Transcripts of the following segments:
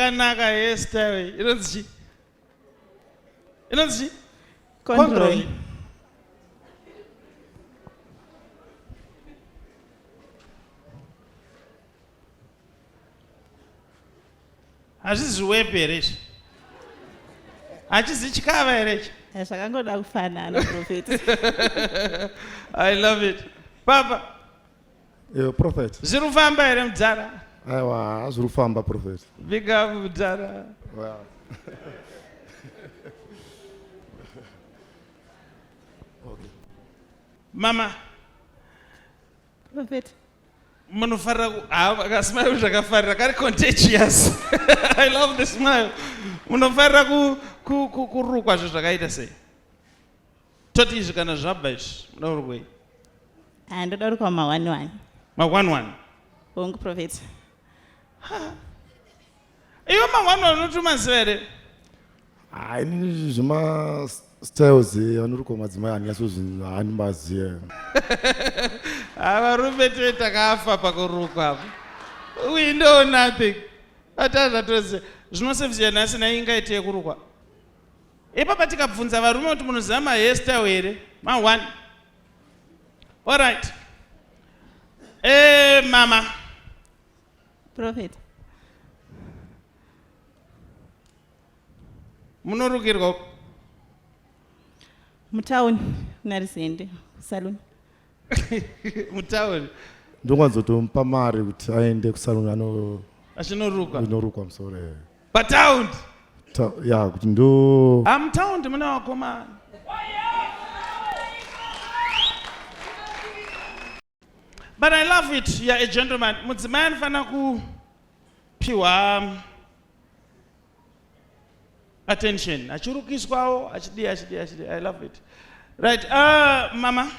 Yakanaka hairstyle inonzi chii? Inonzi chii? Conroy. Hazvisi zviwepi here izvi? Hachizi chikava here ichi? Eh, zvakangoda kufanana prophet. I love it. Papa. Yo, prophet. Zviri kufamba here mudhara? Aiwa, zviri kufamba prophet. Big up mudhara. Wow. Okay. Mama. Prophet. Munofarira ah, kasmile zvakafarira kari contagious. I love the smile. Munofarira kurukwa zvo zvakaita sei? Toti izvi kana zvabva izvi munoda kurukwei? Ah, ndoda kurukwa ma one one. Ma one one. Hongu prophet. Iwe ma one one unotomaziva here? Ah, ini zvema styles anorukwa madzimai handinyatso handimaziva. Ah, varume tee takafa pakurukwa apo. We know nothing. Atazvatoziva. Zvinosevhiziva nhasi naye ingaite yekurukwa. Ipapa tikabvunza varume kuti munoziva ma hairstyle here? Ma one. Alright. Eh mama. Prophet. Munorukirwa uko? Mutown narizende salon. Mutown. Ndonganzotomupa mari kuti aende kusalon ano achinorukwa. Inorukwa musoro. Eh. Pataundi. Ta, ya kuti ndo Ah, mutaundi mune vakomana. But I love it. You're a gentleman. Mudzimai anofanira kupiwa attention. Achirukiswawo, achidii, achidii, achidii. I love it. Right. Mama.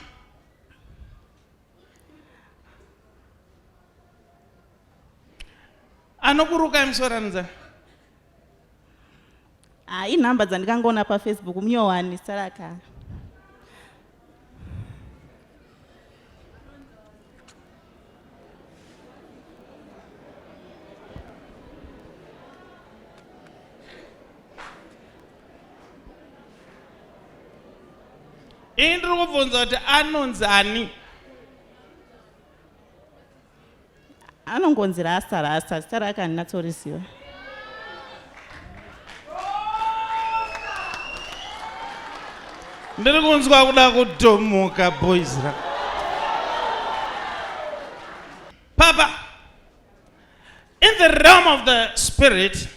Anokurukai musoro anonzi Ah, inhamba dzandikangoona pafacebook munyowani zita rake ini ndiri kubvunza kuti anonzi ani Anongonzi Rasta Rasta, zita rake handinatsoriziva. Ndiri kunzwa kuda kudhomoka boys ra. Papa, in the realm of the spirit, eh,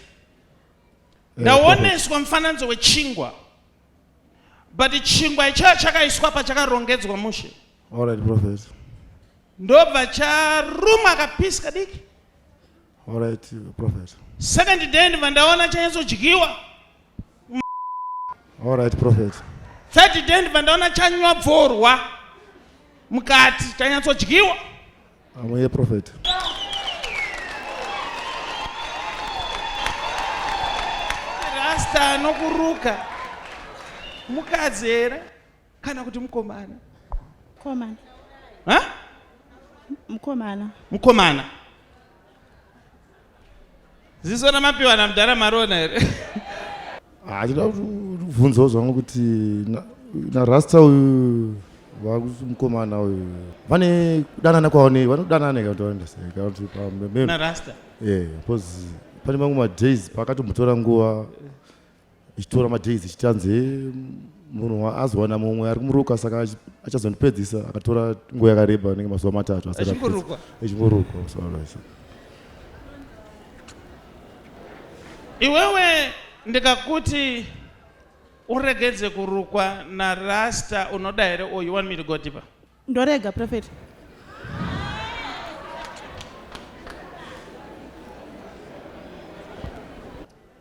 ndaoneswa mufananidzo wechingwa but chingwa ichayo chakaiswa pachakarongedzwa mushe. All right, prophet. Ndobva charumwa kapisi kadiki. All right, prophet. Second day ndibva ndaona chanyatsodyiwa. All right, prophet. Third day ndibva ndaona chanyobvorwa mukati chanyatsodyiwa. I'm here, prophet. Rasta anokuruka mukadzi here? kana kuti mukomana mukomana ha mukomana mukomana ziso ramapiwa namudhara marona here hachida kubvunzawo zvangu kuti narasta uyu vakuti mukomana uyu vane kudanana kwavo nei vanodanana kana kuti vanoenda sei kana kuti narasta yeah because pane mamwe madays paakatombotora nguva ichitora madays ichiti anzi munhu azowana mumwe ari kumuruka saka achazondipedzisa akatora nguva yakareba anenge mazuva matatu achingorukwa achingorukwa iwewe ndikakuti uregedze kurukwa narasta unoda here or you want me to go deeper Ndorega prophet.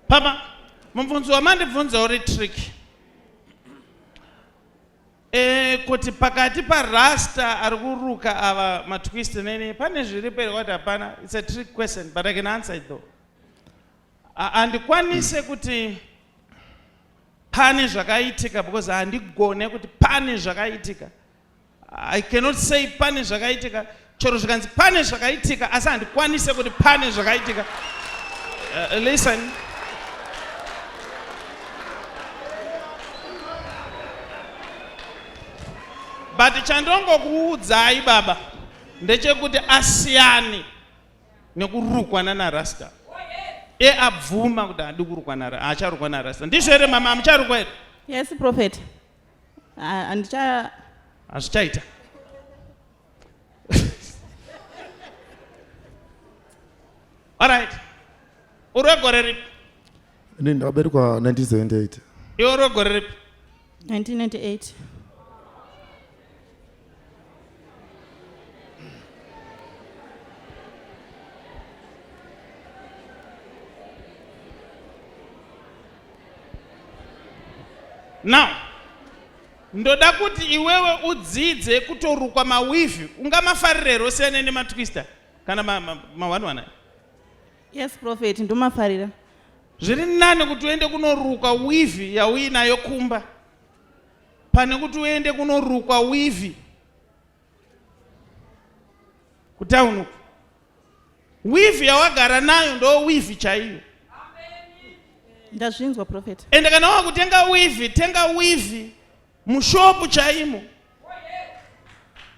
Papa, mubvunzo wamandibvunza uri trick. E, kuti pakati parasta ari kuruka ava matwist nene pane zviripo here kwati hapana. It's a trick question but I can answer it though. Handikwanise kuti pane zvakaitika because handigone kuti pane zvakaitika. I cannot say pane zvakaitika chero zvikanzi pane zvakaitika asi handikwanise kuti pane zvakaitika. Listen. But chandongokuudzai baba ndechekuti asiyane nekurukwa nana rasta. E abvuma kuti haadi kurukwa na haacharukwa narasta. Ndizvo here mama hamucharukwa here? Yes prophet. Ah, handicha Hazvichaita. Alright. Uri wegore ripi? Ini ndakaberekwa 1978. Iwe uri wegore ripi? 1998. Now, ndoda kuti iwewe udzidze kutorukwa mawivhi ungamafarire here usiyane nematwister kana ma one aya? Yes prophet, ndomafarira. Zviri nani kuti uende kunorukwa wivhi yauinayo kumba pane kuti uende kunorukwa wivhi kutauni uku. Wivhi yawagara nayo ndo wivhi chaiyo. Ndazvinzwa prophet. Ende kana wakutenga wivhi, tenga wivhi mushopu chaimo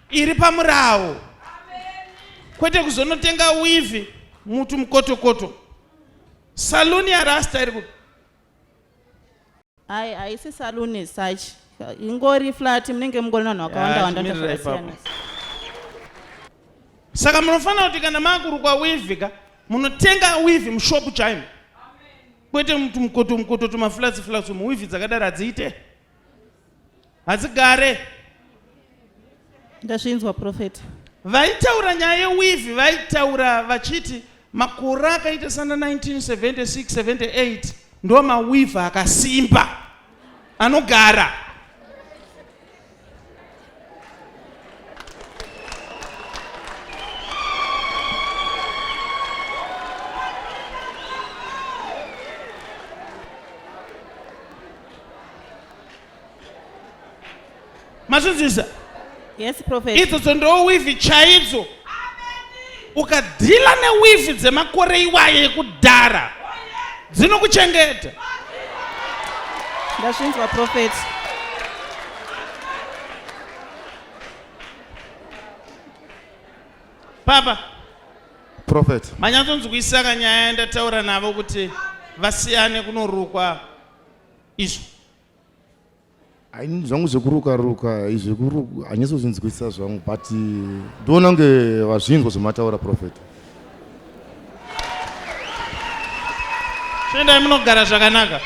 iri pamurawo, kwete kuzonotenga wivhi mutu mukotokoto. Saluni yarasta iri kupi? Hai, haisi saluni as such, ingori flat, munenge mungori navanhu vakawanda wanda Chimirira ipapo. zvakasiyana. Saka munofanira kuti kana makurukwa wivhi ka, munotenga wivhi mushopu chaimo, kwete mutu mukoto mukoto tumaflats flats umu. Wivhi dzakadaro hadziite, hadzigare. Ndazvinzwa prophet. Vaitaura nyaya yewivhi vaitaura vachiti makore akaita sana 1976 78 ndo mawivhi akasimba anogara. Mazvinzwisa? Yes prophet. Idzodzo ndo wivhi chaidzo. Ukadhila newivhi dzemakore iwayo ekudhara dzinokuchengeta. Ndazvinzwa prophet. Papa. Prophet. Manyatsonzwisisa kanyaya yandataura navo kuti vasiyane kunorukwa izvo? Haini zvangu zvekuruka ruka izvi hanyatsozvinzwisisa zvangu, but ndoona kunge vazvinzwa zvamataura prophet. Chiendai munogara zvakanaka.